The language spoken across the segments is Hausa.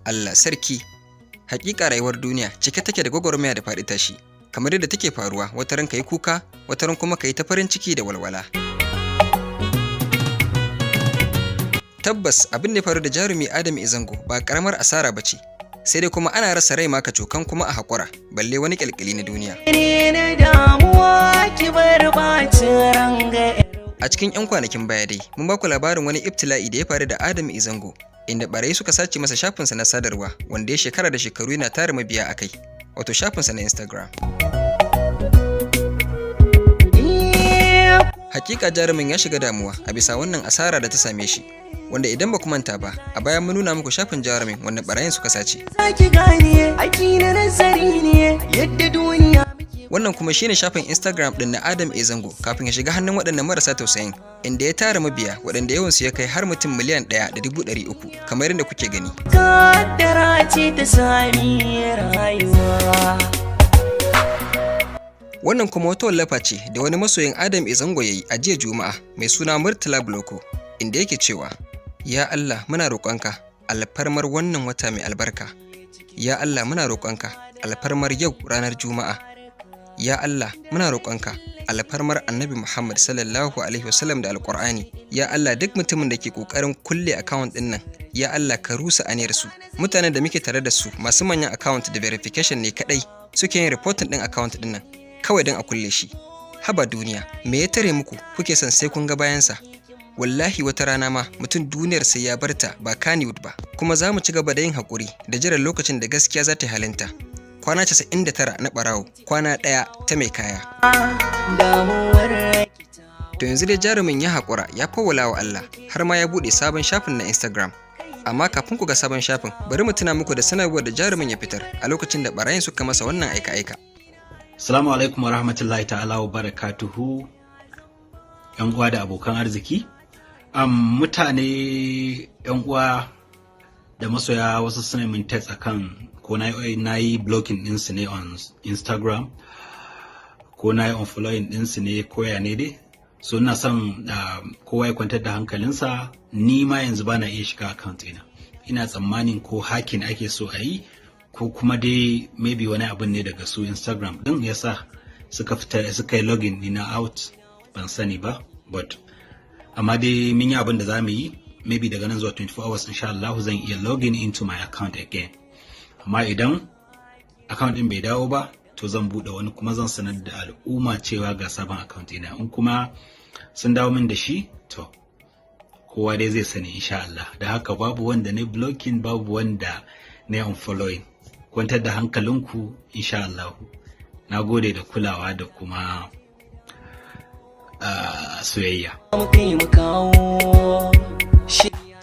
Allah sarki! Hakika rayuwar duniya cike take da gwagwarmaya da faɗi tashi, kamar yadda take faruwa wataran ka yi kuka, wataran kuma ka yi ta farin ciki da walwala. Tabbas abin da ya faru da jarumi Adam A Zango ba karamar asara ba ce, sai dai kuma ana rasa rai ma cokan kuma a haƙura, balle wani ƙyalƙyali na duniya. A cikin 'yan kwanakin baya dai, mun baku labarin wani ibtila'i da ya faru da Adam A Zango, inda barayi suka sace masa shafinsa na sadarwa wanda ya shekara da shekaru yana tara mabiya a kai, wato shafinsa na Instagram. Hakika jarumin ya shiga damuwa a bisa wannan asara da ta same shi, wanda idan ba ku manta ba, a baya mun nuna muku shafin jarumin wanda barayin suka sace. Wannan kuma shine shafin Instagram din na Adam A Zango kafin ya shiga hannun waɗannan marasa tausayin, inda ya tara mabiya waɗanda yawansu ya kai har mutum 1,300,000 kamar yadda kuke gani. Wannan kuma wata wallafa ce da wani masoyin Adam A Zango ya yi a jiya Juma'a mai suna Murtala Bloko, inda yake cewa, "Ya Allah muna roƙonka alfarmar wannan wata mai albarka. Ya Allah muna roƙonka alfarmar yau ranar Juma'a. Ya Allah muna roƙonka alfarmar Annabi Muhammad sallallahu alaihi wasallam da Alƙur'ani. Ya Allah duk mutumin da ke ƙoƙarin kulle account ɗin nan, ya Allah ka rusa aniyar su. Mutanen da muke tare da su masu manyan account da verification ne kaɗai suke yin reporting ɗin account ɗin nan, kawai don a kulle shi. Haba duniya, me ya tare muku kuke son sai kun ga bayansa? Wallahi wata rana ma mutum duniyar sai ya barta ba Kannywood ba. Kuma za mu ci gaba da yin haƙuri da jiran lokacin da gaskiya za ta halinta. Kwana 99 na ɓarawo, kwana ɗaya ta mai kaya." To yanzu dai jarumin ya haƙura ya fawwala wa Allah har ma ya buɗe sabon shafin na Instagram. Amma kafin ku ga sabon shafin, bari mu tuna muku da sanarwar da jarumin ya fitar a lokacin da ɓarayin suka masa wannan aika-aika. Assalamu alaikum wa rahmatullahi ta'ala wa barakatuhu, ‘yan uwa da abokan arziki. Mutane ‘yan uwa da masoya wasu suna min text akan ko na yi blocking ɗinsu ne on Instagram, ko na yi unfollowing ɗinsu ne, ko ya ne dai. So ina son kowa ya kwantar da hankalinsa, ni ma yanzu bana iya shiga account ɗina. Ina tsammanin ko hacking ake so a yi, ko kuma dai maybe wani abun ne daga su Instagram din yasa suka fita suka yi login dina out, ban sani ba, but amma dai mun yi abin da za mu yi. Maybe daga nan zuwa 24 hours, insha Allah, zan iya login into my account again. Amma idan account din bai dawo ba, to zan bude wani kuma zan sanar da al'umma cewa ga sabon account ɗina. In kuma sun dawo min da shi, to kowa dai zai sani insha Allah. Da haka babu wanda ne blocking, babu wanda ne unfollowing. Kwantar da hankalinku insha Allah. Na gode da kulawa da kuma soyayya.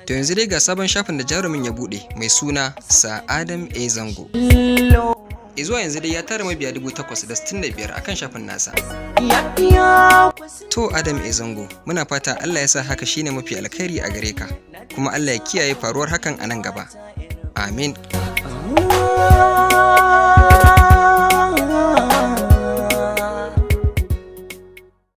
To yanzu dai ga sabon shafin da jarumin ya buɗe mai suna Sir Adam A Zango. Zuwa yanzu dai ya tara mabiya 8,065 akan shafin nasa. To Adam A Zango, muna fata Allah ya sa haka shine mafi alkhairi a gare ka, kuma Allah ya kiyaye faruwar hakan a nan gaba. Amin.